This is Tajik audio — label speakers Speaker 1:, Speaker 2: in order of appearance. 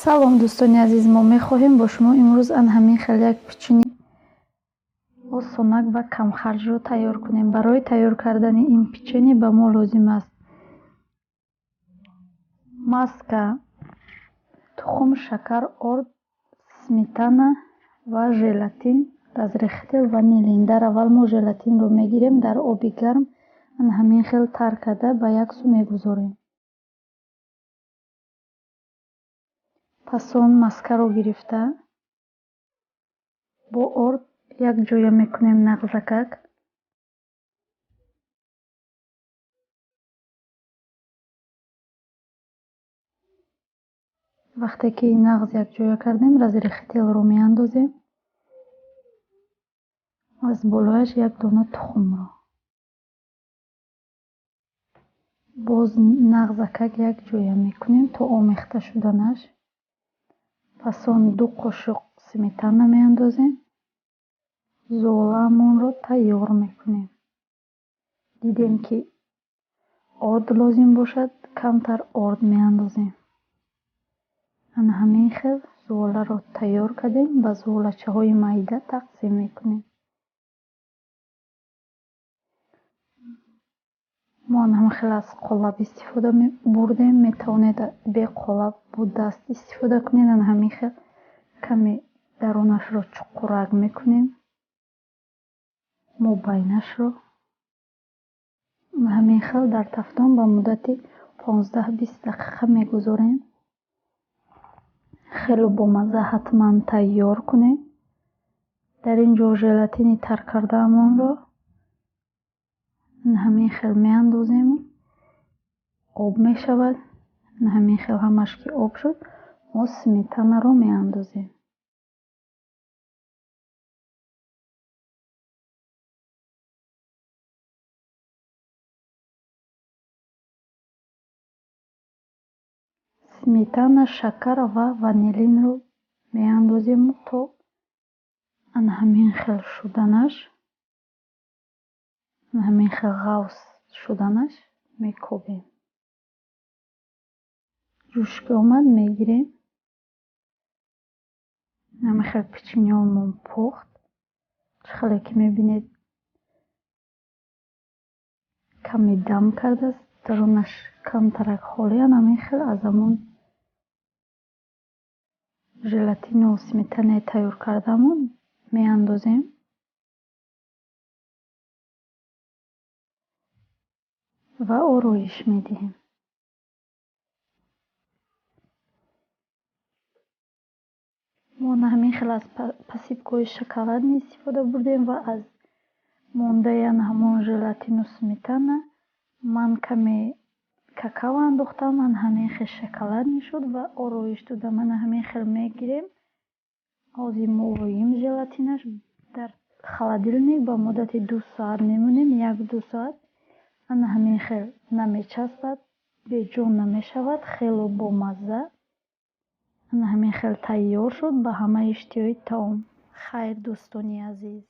Speaker 1: Салом, дӯстони азиз! Мо мехоҳем бо шумо имрӯз ан ҳамин хел як печени осонак ва камхарҷро тайёр кунем. Барои тайёр кардани ин печени ба мо лозим аст маска, тухм, шакар, орд, сметана ва желатин, разрыхлитель, ванилин. Дар аввал мо желатинро мегирем, дар оби гарм ан ҳамин хел тар карда ба як сӯ мегузорем. Пас он маскаро гирифта бо орд якҷоя мекунем нағзакак. Вақте ки нағз якҷоя кардем, разрыхлителро меандозем. Аз болояш як дона тухмро. Боз нағзакак якҷоя мекунем то омехта шуданаш. Пас он 2 қошуқ сметана меандозем. Зуолаамонро тайёр мекунем. Дидем, ки орд лозим бошад, камтар орд меандозем. Ана ҳамин хел зуоларо тайёр кардем, ба зуолачаҳои майда тақсим мекунем. Мо ана ҳамин хел аз қолаб истифода бурдем. Метавонед бе қолаб бо даст истифода кунед. Ана ҳамин хел каме дарунашро чуқурак мекунем, мобайнашро. Ҳамин хел дар тафтон ба муддати 15-20 дақиқа мегузорем. Хело бомазза, ҳатман тайёр кунед. Дар ин ҷо желатини тар кардаамонро ҳамин хел меандозем, об мешавад. Ҳамин хел ҳамаш ки об шуд, мо сметанаро меандозем. Сметана, шакар ва ванилинро меандозем то ана ҳамин хел шуданаш, ҳамин хел ғафз шуданаш мекобем. Ҷӯш ки омад, мегирем. Ҳамин хел печеньёмон пухт. Чӣ хеле ки мебинед, каме дам кардааст, дарунаш камтарак холӣ. Ҳамин хел аз ҳамон желатину сметанаи тайёр кардаамон меандозем ва ороиш медиҳем. Мо ана ҳамин хел аз посыпкаҳои шоколадный истифода бурдем ва аз мондаи ана ҳамон желатину сметана ман каме какао андохтам, ана ҳамин хел шоколадный шуд ва ороиш додам. Ана ҳамин хел мегирем. Ҳозир мо рӯим желатинаш дар холодильник ба муддати 2 соат мемонем, 1-2 соат. Ана ҳамин хел намечаспад, беҷон намешавад, хело бомазза. Ана ҳамин хел тайёр шуд. Ба ҳама иштиҳои таом. Хайр, дӯстони азиз.